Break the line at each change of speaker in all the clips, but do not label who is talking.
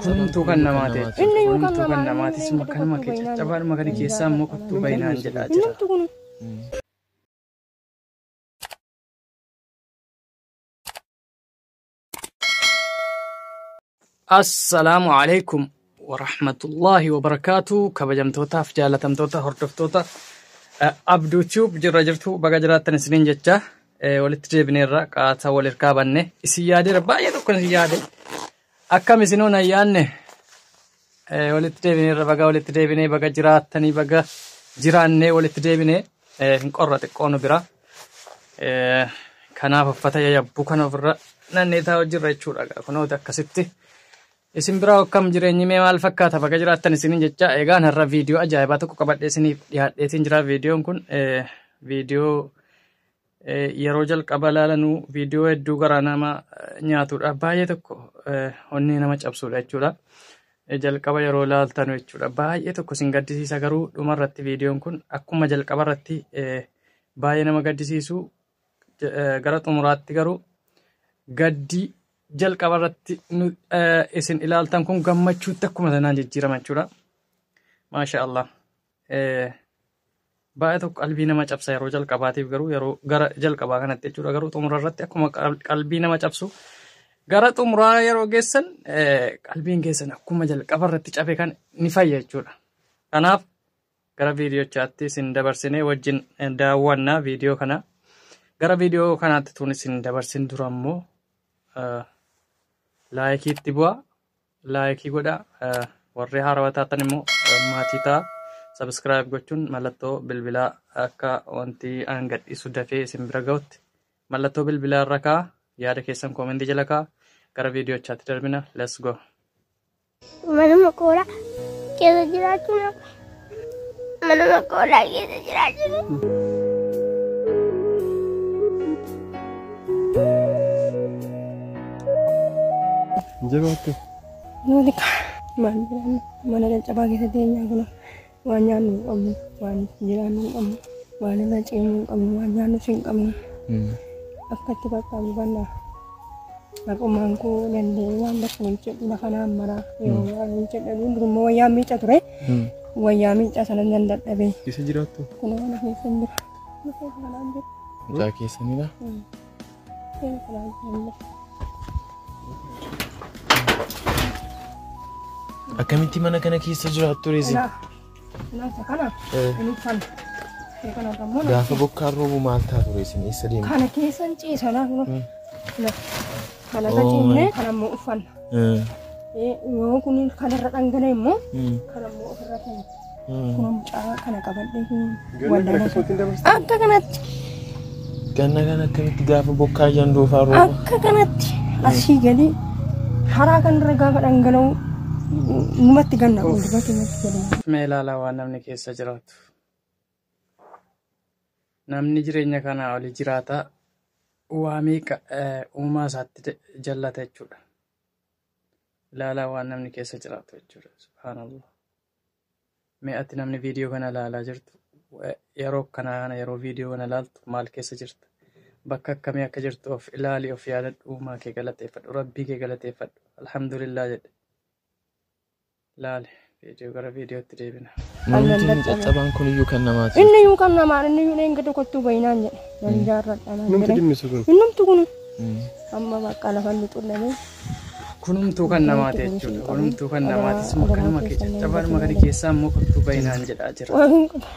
Kunumtuu kan namaati jechuudha.
Inni iyyuu kan
Kunumtuu kan
namaa,
namaati.
inni
Suma kanuma
kottuu
kee
bayinaan
caccabaadhuma kana keessaa immoo kottuu bayinaan jedhaa jira.
Innumtu kun
Assalaamu alaikum warahmatullaahi wabarakaatu. Kabajamtootaaf jaalatamtoota hordoftoota Abduu Tube jirra jirtu, baga jiraattan isiniin jecha. Walitti deebineerra, qaataa wal hirkaa banne isin yaadeera, baay'ee tokko isin yaade. Akkam isinoo nan yaadne? Walitti deebineerra, baga walitti deebinee, baga jiraattanii, baga jiraannee walitti deebinee. Hin qorra xiqqoo nu bira. Kanaaf uffata yayyabbuu kana ofirra nannee taa'u jirra jechuudha. Kunooti akkasitti. Isin biraa akkam jireenyi, mee maal fakkaata? Baga jiraattan isiniin jecha. Egaan har'a viidiyoo ajaa'ibaa tokko qabadhee isiniif dhiyaadheetiin jira. Viidiyoon kun viidiyoo yeroo jalqaba ilaalanuu viidiyoo hedduu garaa nama nyaatudha. Baay'ee tokko onnee nama cabsudha jechuudha. Jalqaba yeroo ilaaltanu jechuudha. Baay'ee tokko isin gaddisiisa, garuu dhumarratti viidiyoon kun akkuma jalqaba irratti baay'ee nama gaddisiisu, gara xumuraatti garuu gaddii jalqaba irratti isin ilaaltan kun gammachuutti akkuma sanaan jijjiirama jechuudha. Maasha Allah. Baay'ee tokko qalbii nama cabsa yeroo jalqabaatiif, garuu yeroo gara jalqabaa kanatti jechuudha, garuu xumura irratti akkuma qalbii nama cabsu, gara xumuraa yeroo geessan qalbiin keessan akkuma jalqaba irratti cabe kan ni fayya jechuudha. Kanaaf gara viidiyochaatti isin dabarsinee wajjin daawwannaa viidiyoo kana. Gara viidiyoo kanaatti tun isin dabarsin dura immoo laayikiitti bu'aa, laayikii godhaa, warri haarawaa taatan immoo maatii ta'a. Subscribe gochuun mallattoo bilbilaa akka wanti an gadhiisu dafee isin bira ga'utti mallattoo bilbilaa irra kaa'a. Yaada keessan koomentii jala kaa'a. Gara viidiyochaatti darbina. Let's go.
Manuma kooraa keessa jiraachuun, manuma kooraa keessa jiraachuun.
Jabaattu.
Nuti maal jiraannu, mana caccabaa keessa teenyaa kun waan nyaannu hin qabnu, waan jiraannu hin qabnu, waan irra ciimnu hin qabnu, waan nyaannus hin qabnu. Akkatti bakka bannaa. Maqummaan koo danda'ee waan bakka hojjedhu lafa naan maraa yeroo waan hojjedhu durummoo wayyaa miica ture. Wayyaa miica sana nan dadhabee.
Keessa jiraattu?
Kun mana keessa hin jiru. Mana keessa kanaan jiru.
Mucaa keessanidha.
Keessa kanaan jiru.
Akkamitti mana kana keessa jiraattu reezi?
Kanaaf isa kana inni kana. Kana ammoo
Gaafa bokkaan roobu maal taatu reesin? Eessa deemtu?
Kana keessan ciisanaa kun. Kana irra ciifnee kana immoo uffanna. Yoo kun kanarra dhangala'e immoo kana immoo ofirra keenya. Kun mucaa kana qabadhee kun
Ganna kana akkasumatti hin dabarsitu?
Akka kanatti.
Ganna kana akkamitti gaafa bokkaa jandoofaa rooba?
Akka kanatti asii gadi karaa kanarra gaafa dhangala'u numatti ganna, fuuldura keenyatti gadi.
Mee ilaalaa waan namni keessa jiraatu. Namni jireenya kanaa oli jiraata waa meeqa uumaa isaatti jallata jechuudha. Ilaalaa waan namni keessa jiraatu jechuudha. Subhaanallah. Mee ati namni viidiyoo kana ilaalaa jirtu, yeroo kana yeroo viidiyoo kana ilaaltu maal keessa jirta? Bakka akkamii akka jirtu of ilaali, of yaadadhu, uumaa kee galateeffadhu, rabbii kee galateeffadhu. Alhamdulillah jedhe. Ilaali viidiyoo, gara viidiyootti deebina.
Manumti caccabaan kun iyyuu kan namaati.
Inni iyyuu kan namaa, inni iyyuu dheengadda kottuu bayinaan jedhe. Nan jaarradha naan
Numti
jedhe.
dhimmisu kun.
Innumtu kun amma bakka lafa lixu.
Kunumtuu kan namaati jechuudha. Kunumtuu kan namaati. Suma kanuma kee caccabaadhuma kana keessaa immoo kottuu bayinaan jedhaa jira.
Waan hin qabu.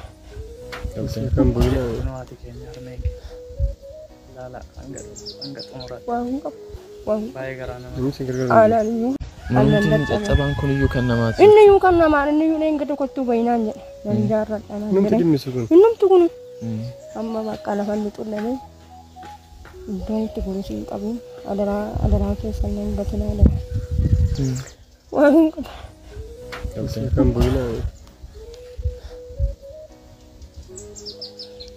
Kan boyinaa.
Kunuwaati keenya harmee kee. Ilaala hanga xumuraatti.
Waan hin qabu. Waan hin
Baay'ee garaa nama.
Namni si gargaaru.
Aanaan iyyuu.
Manumti caccabaan kun iyyuu kan namaati.
Inni iyyuu kan namaa, inni iyyuu dheengadda kottuu bayinaan jedhe. Nan jaarradha naan
Numti
jedhe.
dhimmisu kun.
Innumtu kun amma bakka lafa lixu. Iddoon itti kunis hin qabu. Adaraa, adaraa keessan nan gatinaa adaraa. Waan hin qabu.
Kan boyinaa.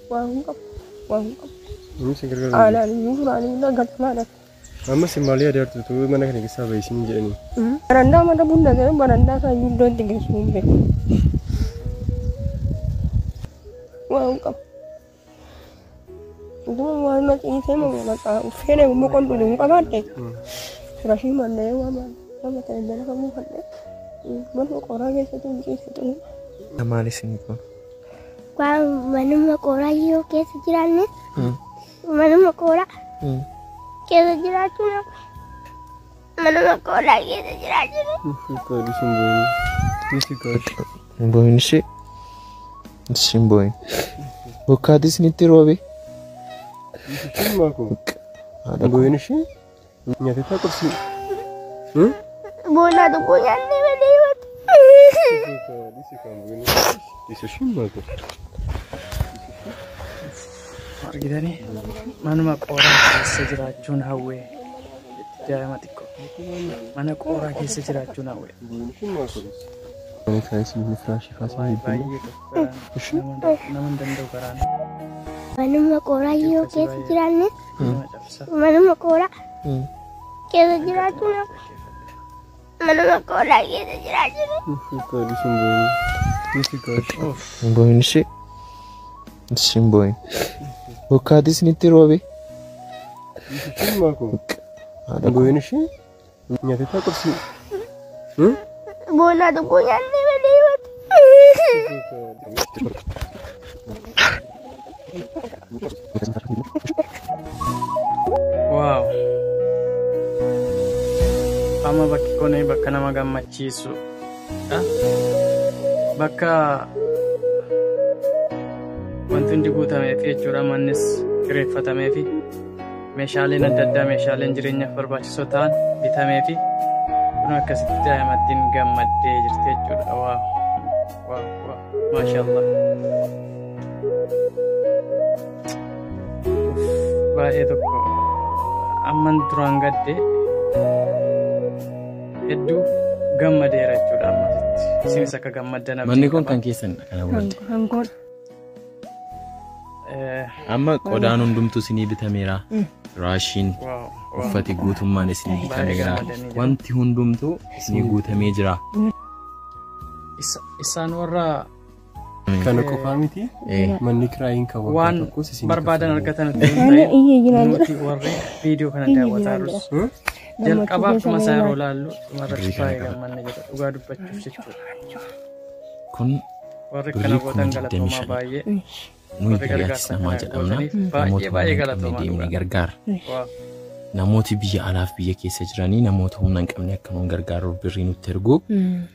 Waan hin qabu. Waan hin qabu.
Namni si gargaaru.
Aanaan iyyuu furaanii nagatamaa.
Ammas maal yaada jirtu utuu mana kana keessaa bahi isin jedhanii?
Barandaa mana bunda ta'e, barandaa isaa iyyuu iddoo itti geessu hin beeku. Waan hin qabu. Utuma waan maciisee maqaa uffeene boqon dhudhu qabaadhe. Firashii mallee waan maal. Nama ta'e lafa buufadhe manuma qoraa keessatti hin ciisatu.
Maal isin kun?
Waan manuma qoraa yoo keessa jiraanne manuma qoraa keessa jiraachuun manuma qoraa keessa jiraachuun.
Hin boo'in ishee. Hin boo'in. Bokkaatis nitti roobe.
Boo'in ishee nyaatee qabsi.
Boona tokko nyaannee malee yoo
Argitanii manuma qooraa keessa jiraachuun hawwee daa'ima xiqqoo mana qooraa keessa jiraachuun hawwee. Baay'ee nama hin danda'u karaan
Manuma qoraa yoo keessa jiraanne
nama cabsa.
manuma qoraa keessa jiraachuun manuma qoraa keessa jiraachuun.
Hin boo'in ishee. Hin boo'in. Bokkaatis nitti roobe.
Boo'in ishee nyaatee qabsi.
Boona tokko nyaannee malee yoo
Waaw. Amma bakki kun bakka nama gammachiisu. Bakka wanti hundi guutameef jechuudha. Mannis kireeffatamee fi meeshaaleen adda addaa meeshaaleen jireenyaaf barbaachisoo ta'an bitamee fi kun akkasitti daa'imattiin gammaddee jirti jechuudha. Waaw. Waaw. Waaw. Maashaallah. Baay'ee tokko amman duraan gadde hedduu gammadeera jechuudha ammasitti. Isinis akka gammaddan abdii
Manni kun
qaba.
kan keessanidha kana booddee.
Kan koon
Amma qodaan hundumtuu isinii bitameera. Raashiin
Waaw.
uffati guutummaan isinii bitameera.
Baay'ee gammadanii jiru.
Wanti hundumtuu isinii guutamee jira.
Isaan warra
Kana qofaa miti manni kiraayiin kan waggaa
waan
tokkos isinii
barbaadan
kaffalamu.
argatan utuu hin
Ani
ta'in
iyyi jiraan jira.
nuti warri viidiyoo kana
Iyyi
daawwataa
jiraan
jirus
jira.
jalqabaaf
Gammachuu
dhuma isaa yeroo
keessa
laallu dhumarratti baay'ee gammanne jedha dhugaa dubbachuuf jechuudha.
Kun
Warri
birrii
kana
kuma
gootan
digdamii
galatoomaa
shan.
baay'ee.
Nuyi
Warri
gari'atis
gargaarsa
namaa
kana
jedhamna.
gootaniif baay'ee
Namoota
baay'ee
humna hin qabne
galatoomaa
deemnee
dhugaa.
gargaara.
Waaw.
Namooti biyya alaaf biyya keessa jiranii namoota humna hin qabne akka nuun gargaaruuf birrii nutti ergu.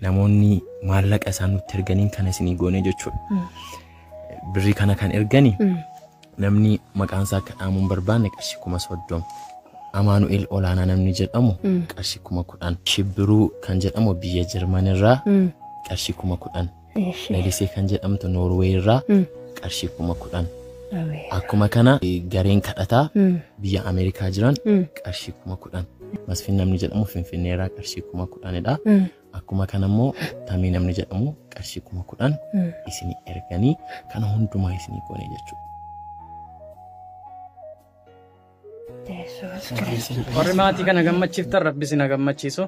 Namoonni maallaqa isaan nutti erganiin kana isinii goone jechuudha. Birrii kana kan ergani namni maqaan isaa akka dhaamu hin barbaanne qarshii 30,000. Amaanu'el Olaanaa namni jedhamu qarshii 10,000. Shibbiruu kan jedhamu biyya Jarman irraa qarshii 10,000. Lalisee kan jedhamtu Noorwee irraa qarshii 10,000. Akkuma kana gareen kadhataa biyya Ameerikaa jiran qarshii 10,000. Masfiin namni jedhamu Finfinnee irraa qarshii 10,000dha. Akkuma kana immoo Tamii namni jedhamu qarshii 10,000 isinii erganii kana hundumaa isinii goone jechuudha.
Warri maatii kana gammachiiftan rabbi isin haa gammachiisu.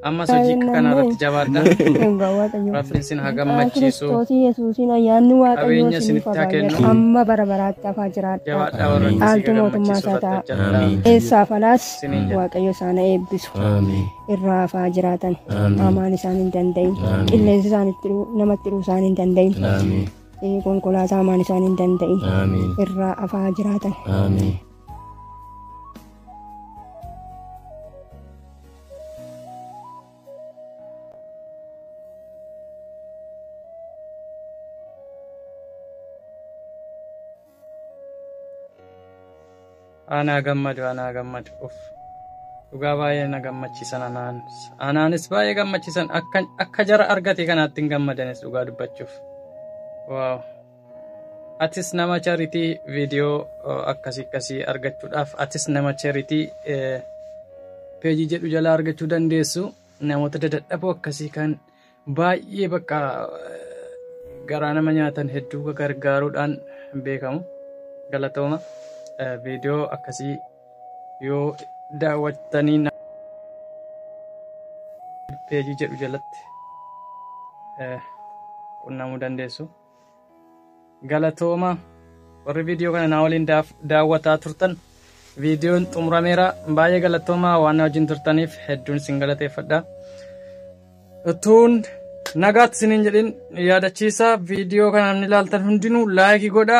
Ammas hojii akka kana irratti jabaadha.
Dhugaa Waaqayyo.
Rabbi isin haa gammachiisu.
Kiristoos Yesuusiin ayyaanni Waaqayyoo
Qabeenya
isiniif
isinitti haa
haa baay'atu.
kennu.
Amma bara baraatti hafaa jiraadha.
Jabaadhaa warra akkasii
Dhaaltu mootummaa
gammachiisu
isaa
irratti
ta'a.
hojjedhaa.
Amiin.
Eessaaf alaas
Isiniin jedha.
Waaqayyo isaan haa eebbisu.
Amiin.
Irraa hafaa jiraatan.
Amiin.
Hamaan isaan hin danda'in.
Amiin.
Qilleensi isaan itti dhufu namatti dhufu isaan hin danda'in.
Amiin.
Konkolaataa hamaan isaan hin danda'in.
Amiin.
Irraa hafaa jiraatan.
Amiin.
Anaa gammadu, anaa gammadu. Uff. Dhugaa baay'ee na gammachiisan anaanis. Anaanis baay'ee gammachiisan akka akka jara argate kanaatti hin gammadanis dhugaa dubbachuuf. Waaw. Atis nama charitii viidiyoo akkasii akkasii argachuudhaaf atis nama charitii peejii jedhu jalaa argachuu dandeessu namoota dadadhaboo akkasii kan baay'ee bakka garaa nama nyaatan hedduu gargaaruudhaan beekamu. Galatooma. Viidiyoo akkasii yoo daawwattanii peejii jedhu jalatti qunnamuu dandeessu. Galatooma warri viidiyoo kana naa waliin daawwataa turtan Viidiyoon xumurameera. Baay'ee galatoomaa waan na wajjin turtaniif hedduun isin galateeffadha. Utuun nagaatti isiniin jedhin yaadachiisa viidiyoo kana namni ilaaltan hundinuu like godha,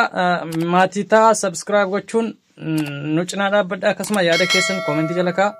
maatii ta'a, subscribe gochuun nu cinaa dhaabbadha, akkasuma yaada keessan comment jala ka'a.